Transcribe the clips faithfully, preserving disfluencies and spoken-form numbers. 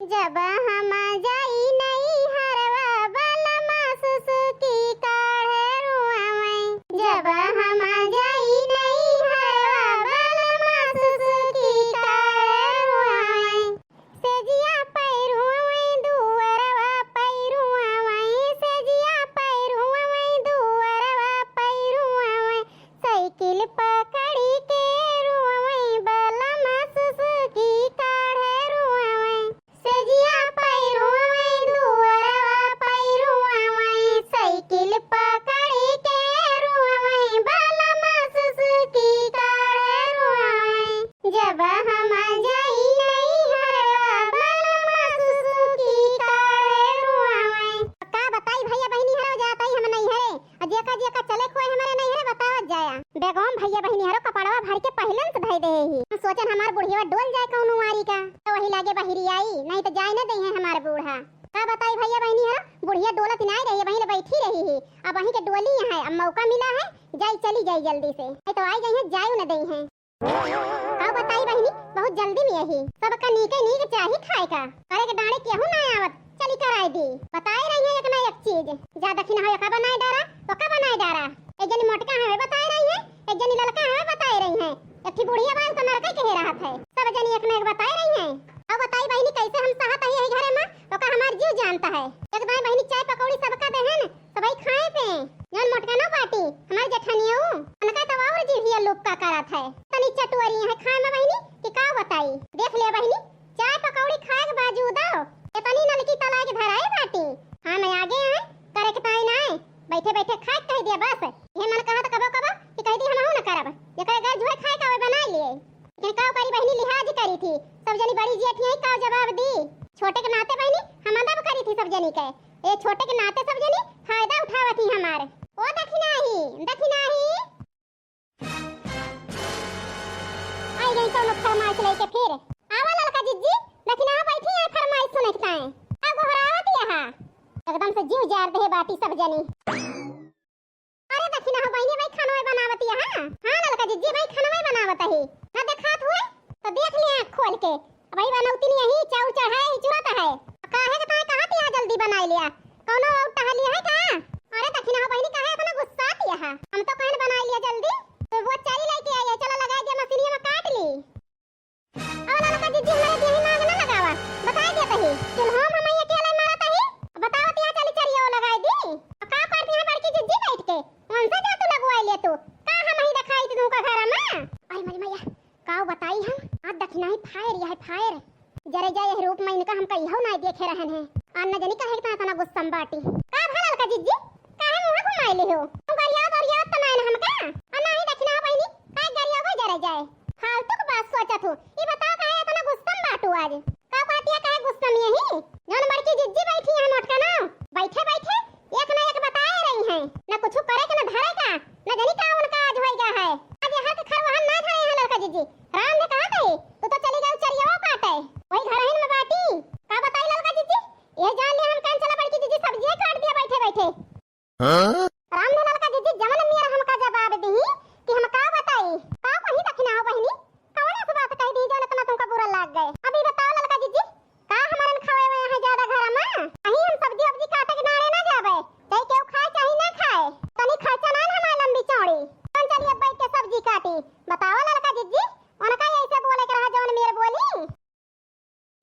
जब हम जाई नैहरवा बलमा सुसुकी काढ़े रुआवै। जब हम जाई नैहरवा बलमा सुसुकी काढ़े रुआवै। सेजिया पै रुआवै दुअरवा पै रुआवै। सेजिया पै रुआवै दुअरवा पै रुआवै। साइकिल पकड़ी के रुआवै बलमा सुसुकी काढ़े रुआवै। सेजिया पै रुआवै दुअरवा पै रुआवै। साइकिल पकड़ी के रुआवै बलमा सुसुकी काढ़े रुआवै। जब हम जाई नैहरवा बलमा सुसुकी काढ़े रुआवै। का बताई भैया बहिनी हरौ जात हई हम नैहरे। आ जेका जेका चले खोए हमरे नैहरे बतावत जाया। बेगम भैया बहिनी हरौ कपड़वा भर के पहिलन से धइ देहे ही। हम सोचन हमार बुढ़िया डोल जाए कौनो वारी का। तो वही लागे बहिरी आई, नहीं तो जाए न देहे हमार बूढ़ा। का बताई भैया बहिनी हरौ, बुढ़िया डोलत नाई रही, वहीं ले बैठी रही ही। अब वहीं के डोली है, अब मौका मिला है, जाई चली जाई जल्दी से। नहीं तो आई गई है, जायु न देहे। का बताई बहिनी, बहुत जल्दी में यही। सबका नीके नीक चाही खाए का। करे के डांड़े केहू ना आवत, चली कराए दी। बताए रही है एक ना एक चीज। जा दखिनहा एका बनाए डारा, ओका बनाए डारा। एक जनी मोटका हवे बताए रही है, एक जनी ललका हवे बताए रही है। एक ठी बुढ़िया बाल तो नरकै कहे रहत है। सब जनी एक ना एक बताए रही है। अब बताई बहिनी कैसे हम सहत ही यही घरे में, ओका हमार जीव जानता है। एक दाई बहिनी चाय पकौड़ी सबका देहन, सबही खाए पे। जौन मोटका ना बाटी, हमार जेठनिया उ, उनका तो और जीभिया लुक्का करत है। तनी चटुअरी है खाए में बहिनी, कि का बताई। देख ले बहिनी, चाय पकौड़ी खाए के बावजूद इतनी नलकी तलाई के धराए बाटी। हाँ, मैं आगे आए, करे के ताई ना आए, बैठे बैठे खाए के कह दिया बस। ये मन कहा तो कबो कबो कि कह दी हमहू न करब। जेकरे घर जुए खाए का वे बना लिए। लेकिन का करी बहिनी, लिहाज करी थी। सब जनी बड़ी जेठ यही का जवाब दी। छोटे के नाते बहिनी हम अदब करी थी सब जनी के। ए छोटे के नाते सब जनी फायदा उठावत ही हमार। ओ दखिनाही, दखिनाही। आई गई कौनो फरमाइश लेके फिर। आवा ललका जिज्जी, दखिनहा बैठी है फरमाइश सुने के ताए। का गोहरावत यहाँ? एकदम से जीव जार देहे बाटी सब जनी। अरे दखिनहा बहिनी, भाई खानवे बनावत यहाँ। हाँ ललका जिज्जी, भाई खानवे बनावत ही। ना देखात हुए तो देख लिए आँख खोल के। भाई बनौती नहीं यही, चाउर चढ़ाए ही चुरत है। काहे के ताए कहा तिया जल्दी बनाई लिया? कौनो और टहली है का? अरे दखिनहा बहिनी, काहे इतना गुस्सात यहाँ? हम तो कहन बनाई लिया जल्दी। तो वो चली लेके आई है, चला लगाई दिया मशीनिया में काट ली। अब ललका जिज्जी हमारे देही में आग ना लगावा, बताई दिया तही। चूल्हो में हम अकेले मारत ही। बताओ तिया चली चरियो लगाई दी। का करती है बड़की जिज्जी बैठ के? कौन सा जादू लगवाई ले तू? का हम ही दिखाई तुमका घर में? अरे मरी मैया, का बताई हम, आज दखिनाही फायर, यह फायर। जरे जाए यह रूप में इनका हम कहियो ना देखे रहन है। आ न जनी काहे इतना, इतना गुस्सा में बाटी। का भा ललका जिज्जी, काहे मुँह घुमाई ले हो? तुम गरियावत, गरियावत तो नाय ना हमका? आ नाही दखिनहा बहिनी, काहे गरियावो जरे जाए? फालतू के बात सोचत हो। ई बताओ काहे इतना गुस्सा में बाटू आज? का कहती है, काहे गुस्सा में यही? जौन बड़की जिज्जी बैठी है मोटका ना, बैठे बैठे एक ना एक बताए रही हैं। ना कुछ करे के ना धरे का, ना जनी का उनका आज होई गा है। आज यहाँ के खरवाहन ना धरे हैं ललका जिज्जी। राम ने कहा थे, तू तो चली गई चरियो काटे। वही घर में बाटी। का बताई ललका जिज्जी? ये जान ले हम कान चला बड़की जिज्जी सब्जियाँ काट दिया बैठे बैठे। हाँ? राम ने ललका जिज्जी जवन मेरा हमका जवाब दी कि हम का बताई। का कही दखिनहा बहिनी? कौन ऐसी बात कह दी जौन इतना तुमका बुरा लाग गए? अभी बताओ ललका जिज्जी, का हमारन खावे हुए हैं ज्यादा घर में? कहीं हम सब्जी वब्जी काटे के नाड़े ना जावे, चाहे केहू खाए चाहे ना खाए, तनी खर्चा ना न हमारे लंबी चौड़ी। कौन चलिए बैठ के सब्जी काटी? बताओ ललका जिज्जी, उनका यही से बोले के रहा जौन मेर बोली।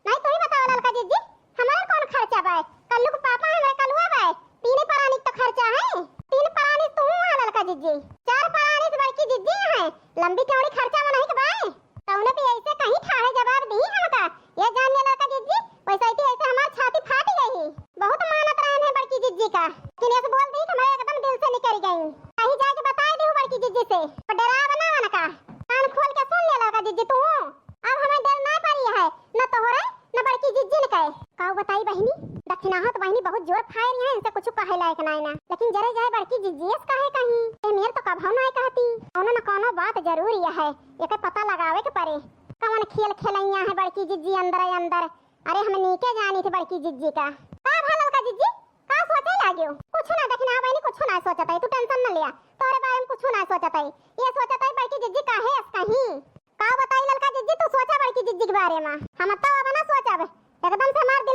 नहीं तू ही बताओ ललका जिज्जी, हमारा कौन खर्चा बाय? कल्लू के पापा है, हमारे कलुआ बाय, तीन परानी तो खर्चा है। तीन परानी तू है ललका जिज्जी, चार परानी तो बड़की जिज्जी है, लंबी चौड़ी खर्चा में नहीं के बाय। तौने पे ऐसे कहीं ठाढ़े जवाब दी हमका। ये जान ले ललका जिज्जी, वैसे ही ऐसे हमार छाती फाटी गई ही। बहुत मानत रहन है बड़की जिज्जी का, लेकिन ऐसे बोल दी कि हमारे एकदम दिल से निकल गई। कहीं जाके बताए दी बड़की जिज्जी से, तो डरा बना मन का। कान खोल के सुन ले ललका जिज्जी तू, अब हमें डर ना पड़ी है, न तोहरे, न बड़की जिज्जी न कहे। का बताई बहिनी, दखिनहा तो बहिनी बहुत जोर फायर है, इनसे कुछ कहे लायक ना है ना, लेकिन जरे जाए बड़की जिज्जी से कहे कहीं, ए मेर तो कभौ ना कहती, कौनो न कौनो बात जरूर यह है। एकर पता लगावे के परे। कवन खेल खेलैया है बड़की जिज्जी अंदर अंदर। अरे हम नीके जानी थे बड़की जिज्जी का। का भा ललका जिज्जी? का सोचे लाग्यो? कुछ ना दखिनहा बहिनी, कुछ ना सोचत है, तू tension न लिया। तोरे बारे में कुछ ना सोचत है। ये सोचत है बड़की जिज्जी काहे अस कहीं। का बताई ललका जिज्जी, तू सोचा बड़की जिज्जी के बारे में। हम तो अब ना सोचब। एकदम से हमार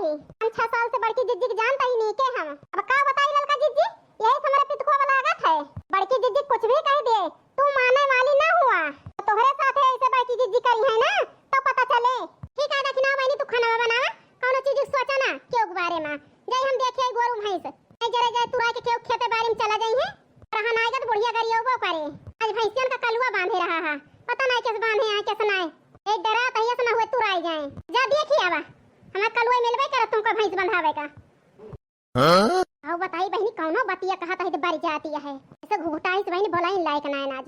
पाँच छह साल से बड़की जिज्जी के जानत ही नीके हम। अब का बताई ललका जिज्जी, यही से हमरे पितकुआ लागत है। बड़की जिज्जी कुछ भी कह दे, तू माने वाली ना हुआ। तोहरे साथ ऐसे बड़की जिज्जी करी है ना, तो पता चले। ठीक है, दखिनहा बहिनी, तू खाना बनावा, कौनो चीज सोचा ना केहू के बारे में। जाई हम देखी आई गोरू भैंस, नहीं जरे जाए तुराई के केहू खेते बारी में चला जाई है। रहन आएगा तो बुढ़िया गरियौबो करे। आज भैंसियन का कलुआ बांधे रहा है, पता नहीं कैसे बांधे हैं, कैसे नहीं। एक डरा तहिया से ना हुए तुराई जाए। जा देखी आवा, हमार कलुआ मिलबे करत तुमका भैंस बंधावे का। हाँ? आओ बताई बहिनी, कौनो बतिया कहत है तो बरि जाती है। ऐसे घुघुटाई से बहिनी बोलाई लायक ना आज।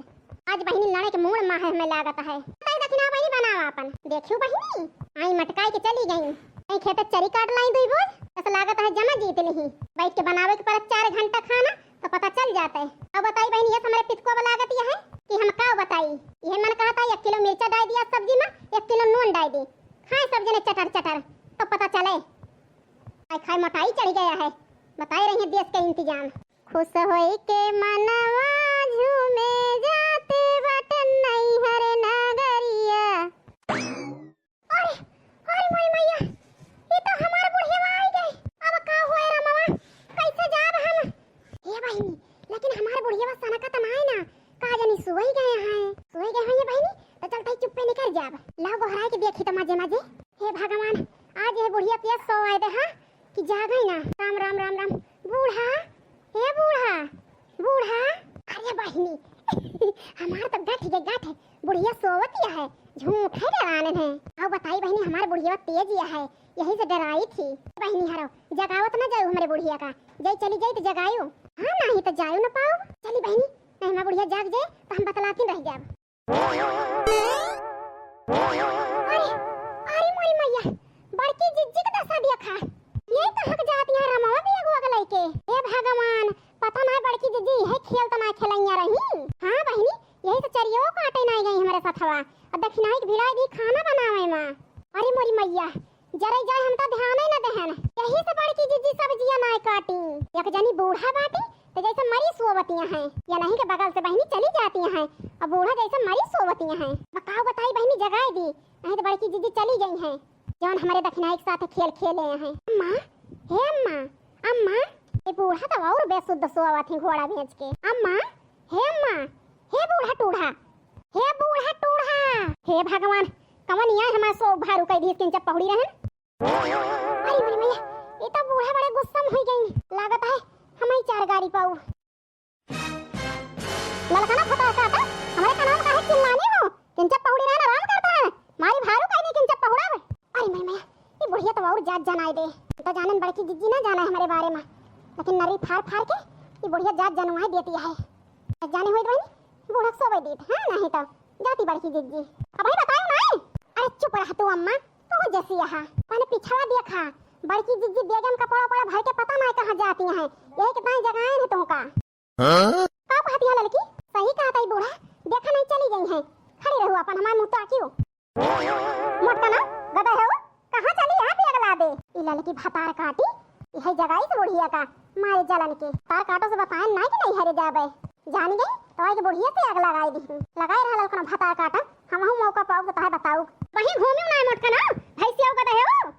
आज बहिनी लड़े के मूड मा है, हमें लागत है। बताई दखिनहा बहिनी बनावा अपन। देखियो बहिनी, आई मटकाई के चली गई। कहीं खेते चरी काट लाई दुई बोझ, ऐसा लागत है जमा जीत लिही। बैठ के बनावे के पड़त चार घंटा खाना, तो पता चल जाते। अब बताई बहिनी, ये हमारे पितको वाला लागत यह है कि हम का बताई। यह मन कहता है एक किलो मिर्चा डाल दिया सब्जी में, एक किलो नून डाल दी, खाए सब जने चटर चटर, तो पता चले। खाए खाए मोटाई चढ़ गया है, बताई रही है देश के इंतजाम। खुश होई के मनवा झूमे, जाते बाटे नैहर नगरिया। अरे, अरे मोरी मैया, ई तो हमार बुढ़िया आई गई। अब का होए रमवा, कैसे जाब हम? हे बहिनी, लेकिन हमार बुढ़िया सनकत नाय ना, का जानी सोई गए हैं। सोई गए हैं ये बहिनी, तो चलते ही चुप्पे निकल जाब। लाओ गोहराई के देखी तो मजे मजे। हे भगवान, आज ये बुढ़िया तेज सो आए दे, हाँ? कि जागई ना। राम, राम, राम, राम। बूढ़ा, हे बूढ़ा, बूढ़ा। अरे बहिनी, हमार तो गठ के गठ, बुढ़िया सोवत या है, झूठे डराने हैं। आओ बताई बहिनी, हमार बुढ़िया तेज या है, यही से डराई थी। बहिनी हरो, जगावत ना जाऊ हमरे बुढ़िया का, जाई चली जाई तो जगायू। हाँ, नहीं तो जायू ना पाऊ। चली बहिनी, नहीं हमार बुढ़िया जाग जाए तो हम बतलाती रह जाब। अरे, अरे मोरी मैया, बड़की जिज्जी के दशा देखा। ये कहाँ के जाती है रमवा भी अगुआ के लइके। हे भगवान, पता ना बड़की जिज्जी यही खेल तो ना खेलैया रही। हाँ बहिनी, यही से चरियो काटे ना गई हमारे सथवा। अब दखिनाई के भिड़ाई दी खाना बनावे मा। अरे मोरी मैया, जरे जाए हम तो ध्यान ही न देहन। यही से बड़की जिज्जी सब्जिया नाय काटी। एक जनी बूढ़ा बाटी, तो जैसे मरी सोवतिया हैं, या नहीं के बगल से बहिनी चली जाती हैं, और बूढ़ा जैसे मरी सोवतिया हैं। बताओ बताई बहिनी जगाए दी, नहीं तो बड़की जिज्जी चली गई हैं, जौन हमारे दखिनाई के साथ खेल खेले हैं। अम्मा, हे अम्मा, अम्मा, ये बूढ़ा तो और बेसुद्ध सोवत हैं घोड़ा बेच के। अम्मा, हे अम्मा, हे बूढ़ा टूढ़ा, हे बूढ़ा टूढ़ा, हे भगवान, कवन यहाँ हमारे सो भारू कह दी किंचा पहुड़ी रहन। अरे मोरी मैया, ये तो बूढ़ा बड़े गुस्सा में हुई गई। लागत है हम ही चार गारी पाऊ। ललकना फटा काटा, हमारे कनाम काहे चिल्लानी हो? किंचा पहुड़ी रहन आराम करता है। मारी भारू कह दी किंचा पहुड़ा। अरे मोरी मैया, ये बुढ़िया तो और जात जनाए दे। तो जानन बड़की जिज्जी ना जाना है हमारे बारे में, लेकिन नरी फाड़ फाड़ के ये बुढ़िया जात जनवाए देती है। जाने हुई तो बूढ़ा सोवे दीत, हाँ, नहीं तो जाती बड़की जिज्जी। अब ही बतायो ना। अरे चुप रह तू अम्मा, तू जैसी यहाँ। मैंने पिछवा देखा, बड़की जिज्जी बेगम का पड़ा पड़ा भर के पता ना कहाँ जाती हैं। यही कितना जगह है तुमका। हाँ? का कहती है ललकी? सही कहत है बूढ़ा, देखा नहीं चली गई हैं। खड़ी रहू अपन हमारे मुँह ताकियो। मोटकना, गधा है वो? कहाँ चली यहाँ पे अगला दे? ई ललकी भतार काटी, यही जगाई से बुढ़िया का मारे जलन के। भतार काटो से बताएन ना कि नहीं हरे जाबे। जान गई तो आई के बुढ़िया से आग लगाई दी। लगाए रहा ललकना भतार काटा, हमहू मौका पाऊ तो तहे बताऊ। वहीं घूमी ना मोटकना, भैंसिया गधा है वो।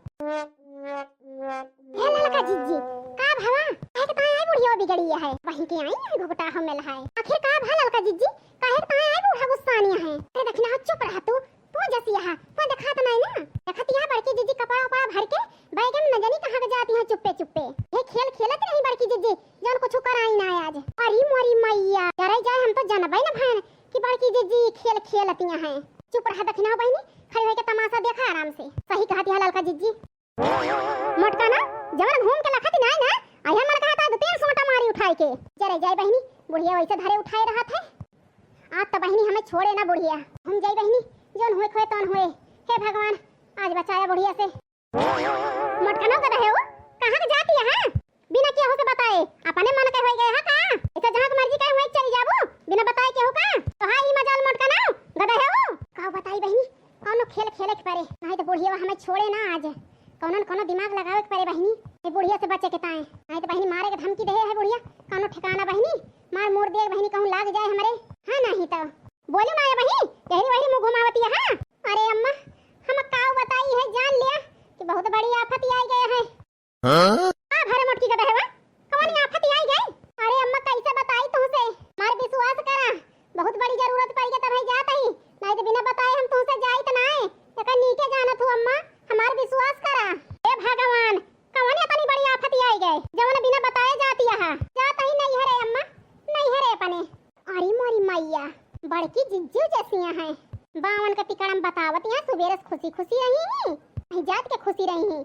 हे ललका जिज्जी, का भवा? काहे के ताई आई बुढ़िया बिगड़ी है? वहीं के आई है घुघटा हो मिल है। आखिर का भा ललका जिज्जी, काहे के ताई आई बूढ़ा गुस्सानी है? अरे दखिनहा चुप रह तू, तू जैसी यहाँ, तू देखात नहीं ना? देखत यहाँ बड़की जिज्जी कपड़ा उपड़ा भर के बैग में न जानी कहाँ के जाती हैं चुप्पे चुप्पे। ये खेल खेलत रही बड़की जिज्जी, जौन कुछ कराई ना आज। अरे मोरी मैया, डराई जाए हम तो जनबे न भैन कि बड़की जिज्जी खेल खेलती हैं। चुप रह दखिनहा बहिनी, खड़ी होके तमाशा देखा आराम से। सही कहत यहाँ ललका जिज्जी। मोटका ना, जवन घूम के लखत नाय ना, अइहन मन कहता दो तीन सोटा मारी उठाई के। जरे जाए बहिनी, बुढ़िया वैसे धरे उठाए रहत है। आज तो बहिनी हमें छोड़े ना बुढ़िया। हम जाई बहिनी, जौन हुए खोए तौन हुए। हे भगवान, आज बचाया बुढ़िया से। मोटका ना गधा है वो, कहाँ के जाती है, हाँ? बिना केहू से बताए, अपने मन के होई गए है का? ऐसा जहाँ के मर्जी कहे वहीं चली जाबू, बिना बताए केहू का? तो हाँ, ई मजाल मोटका ना, गधा है वो। का बताई बहिनी, कौनो खेल खेले के परे, नहीं तो बुढ़िया हमें छोड़े ना आज। कौनो न कौनो दिमाग लगावे के परे बहिनी, ये बुढ़िया से बचे के ताए। नहीं तो बहिनी मारे के धमकी दे है बुढ़िया, कौनो ठिकाना बहिनी, मार मोर दे बहिनी, कहूँ लाग जाए हमरे। हाँ नहीं तो बोलू ना ये बहिनी, यही वही मुँह घुमावती है। हाँ? अरे अम्मा, हम काऊ बताई है, जान लिया, कि बहुत बड़ी आफत आई गए है। हाँ? का भरे मोटकी का दहेवा? कौन आफत आई गई? अरे अम्मा, कैसे बताई तुमसे? हमार विश्वास करा, बहुत बड़ी जरूरत पड़ गई तब ही जात ही, नहीं तो बिना बताए हम तुमसे जाइत नाय। एकर नीके जानत हूँ अम्मा, हमार विश्वास करा। हे भगवान, कौन इतनी बड़ी आफत आई गए जवन बिना बताए जाती है? जात ही नहीं है रे अम्मा, नहीं है रे अपने। अरे मोरी मैया, बड़की जिज्जू जैसिया हैं। बावन के तिकड़म बतावत यहाँ सुबेरे से खुशी खुशी रही, नहीं जात के खुशी रही।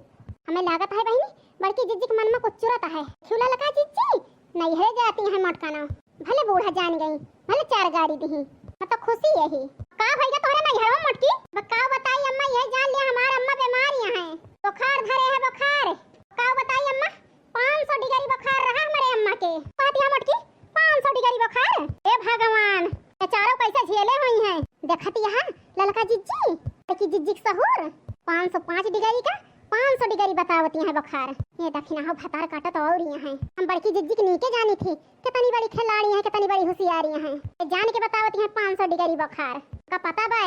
हमें लागत है बहिनी, बड़की जिज्जी के मन में कुछ चुरत है। क्यों ललका जिज्जी, नैहरे जाती हैं मोटका ना, भले बूढ़ा जान गई, भले चार गारी दिही, मैं तो खुशी यही। का भैया तोहरे नैहरवा मोटकी? ब-, का बताई अम्मा, यह जान लिया हमार अम्मा बीमार यहाँ है, बुखार धरे है बुखार। का बताई अम्मा, पाँच सौ डिग्री बुखार रहा हमारे अम्मा के। कहती है मोटकी, पाँच सौ डिग्री बुखार? हे भगवान, बेचारो कैसे झेले हुई हैं। देखत यहाँ ललका जिज्जी, देखी जिज्जी के सहूर, पाँच सौ पाँच डिग्री का पाँच सौ डिग्री बतावती हैं बुखार। ये दखिना हो भतार काटत और यहाँ हैं। हम बड़की जिज्जी के नीके जानी थी, कितनी बड़ी खिलाड़ी हैं, कितनी बड़ी होशियारी हैं। ये जान के बतावती हैं पाँच सौ डिग्री बुखार। का पता बा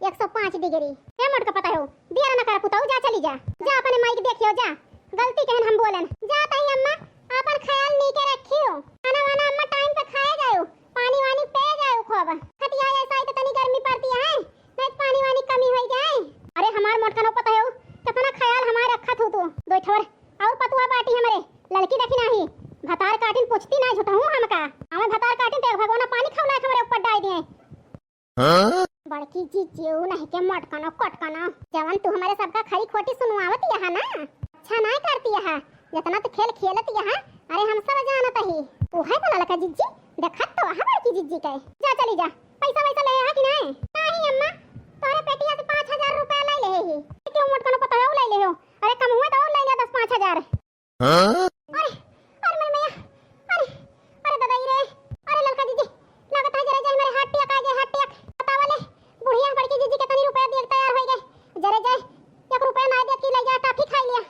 एक सौ पाँच डिग्री। ए मोटका पता हो, दिया ना कर पुताऊ, जा चली जा, जा अपने माई के देखियो जा, गलती कहन हम बोलन। जा तई अम्मा, अपन ख्याल नीके रखियो, खाना वाना अम्मा टाइम पे खाए जाओ, पानी वानी पे जाओ खूब। खतिया ऐसा ही तो तनी गर्मी पड़ती है, नहीं तो पानी वानी कमी हो जाए। अरे हमार मोटका ना पता हो, कितना ख्याल हमार रखत हो तू। दो ठोर और पतुआ बाटी हमरे, ललकी देखी नाही, भतार काटिन पूछती ना झूठहूँ हमका। हमें भतार काटिन तो एक भगोना पानी खौला के हमरे ऊपर डाल दिए। हाँ? बड़की जिज्जी, ऊ नहीं के मोटकनो कोटकनो, जवन तू हमरे सबका खरी खोटी सुनवावत यहाँ ना, अच्छा नाय करती यहाँ, जितना तू खेल खेलत यहाँ, अरे हम सब जानत ही। उहे तो ललका जिज्जी, देखत तो अहा बड़की जिज्जी के। जा चली जा, पैसा वैसा ले हा कि नाय? नहीं अम्मा, तोहरे पेटिया से पाँच हजार रुपया ले ले ही। क्यों मोटकनो पता हो ले ले हो? अरे कम हुआ तो और ले ले दस पाँच हजार। हाँ? अरे, अरे मोरी मैया, अरे, अरे दादा रे, अरे ललका जिज्जी, लागत है जरे जाए मेरे हार्ट अटैक आ गया, हार्ट अटैक। बतावा ले, बुढ़िया बड़की जिज्जी कितनी रुपया दिए तैयार हो गए, जरे जाए, एक रुपया ना दिया कि ले जा टाफी खाई लिया।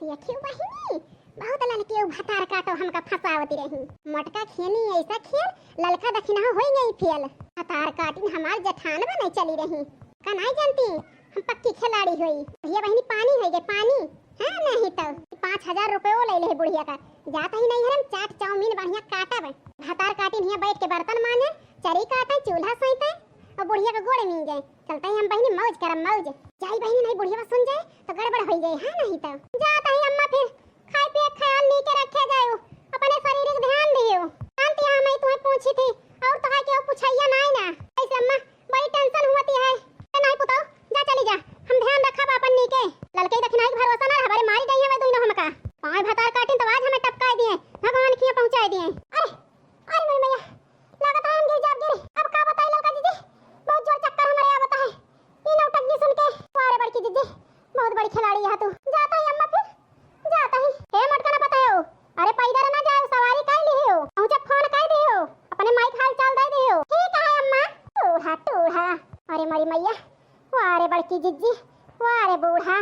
देखियो बहिनी, बहुत ललके उ भतार काटो हमका फंसावती रही। मोटका खेनी ऐसा खेल, ललका दखिना हो गई फेल। भतार काटिन हमार जेठान बने चली रही, का नाय जानती, हम पक्की खिलाड़ी होई। भैया बहिनी पानी हो गए, पानी। हाँ, नहीं तो पाँच हजार रुपये वो ले ले बुढ़िया का। जात ही नहीं हरम, चाट चाउमीन बढ़िया काटब। भतार काटिन हियाँ बैठ के बर्तन मांजे, चरी काटे, चूल्हा सैते, और बुढ़िया के गोड़े मींजे। चलते ही हम बहिनी मौज करब, मौज। जाई बहिनी, नहीं बुढ़िया सुन जाए तो गड़बड़ हो जाए। हाँ, नहीं तो जात ही अम्मा फिर खाए पिए ख्याल नीके रखे जाए, अपने शरीर के ध्यान दियो। जानती है, मैं तुम्हें पूछी थी और तो है कि पूछैया नहीं ना। ऐसे अम्मा बड़ी टेंशन हुआ ती है। ए, नहीं पुताऊ, जा चली जा, हम ध्यान रखब अपन नीके। ललके दखिनाई के भरोसा ना, हमारे मारी गई है वे दोनों हमका। पाँव भतार काटिन तो आज हमें टपकाए दिए, भगवान किया पहुँचाए दिए। अरे, अरे मोरी मैया, लागत है हम गिर जाब गिर। अब का बताई ललका जिज्जी, बहुत जोर चक्कर हमारे आवत है। ई नौटंकी सुन के, वाह रे बड़की जिज्जी, बहुत बड़ी खिलाड़ी है तू। जाता ही अम्मा फिर, जाता ही। हे मोटका ना पता हो, अरे पैदल ना जाओ, सवारी काहे लिहे हो? पहुँचे फोन काहे दिहे हो? अपने माई के हाल चाल दे दिहे हो। ठीक है अम्मा। टूढ़ा, टूढ़ा। अरे मोरी मैया, वाह रे बड़की जिज्जी, वाह रे बूढ़ा।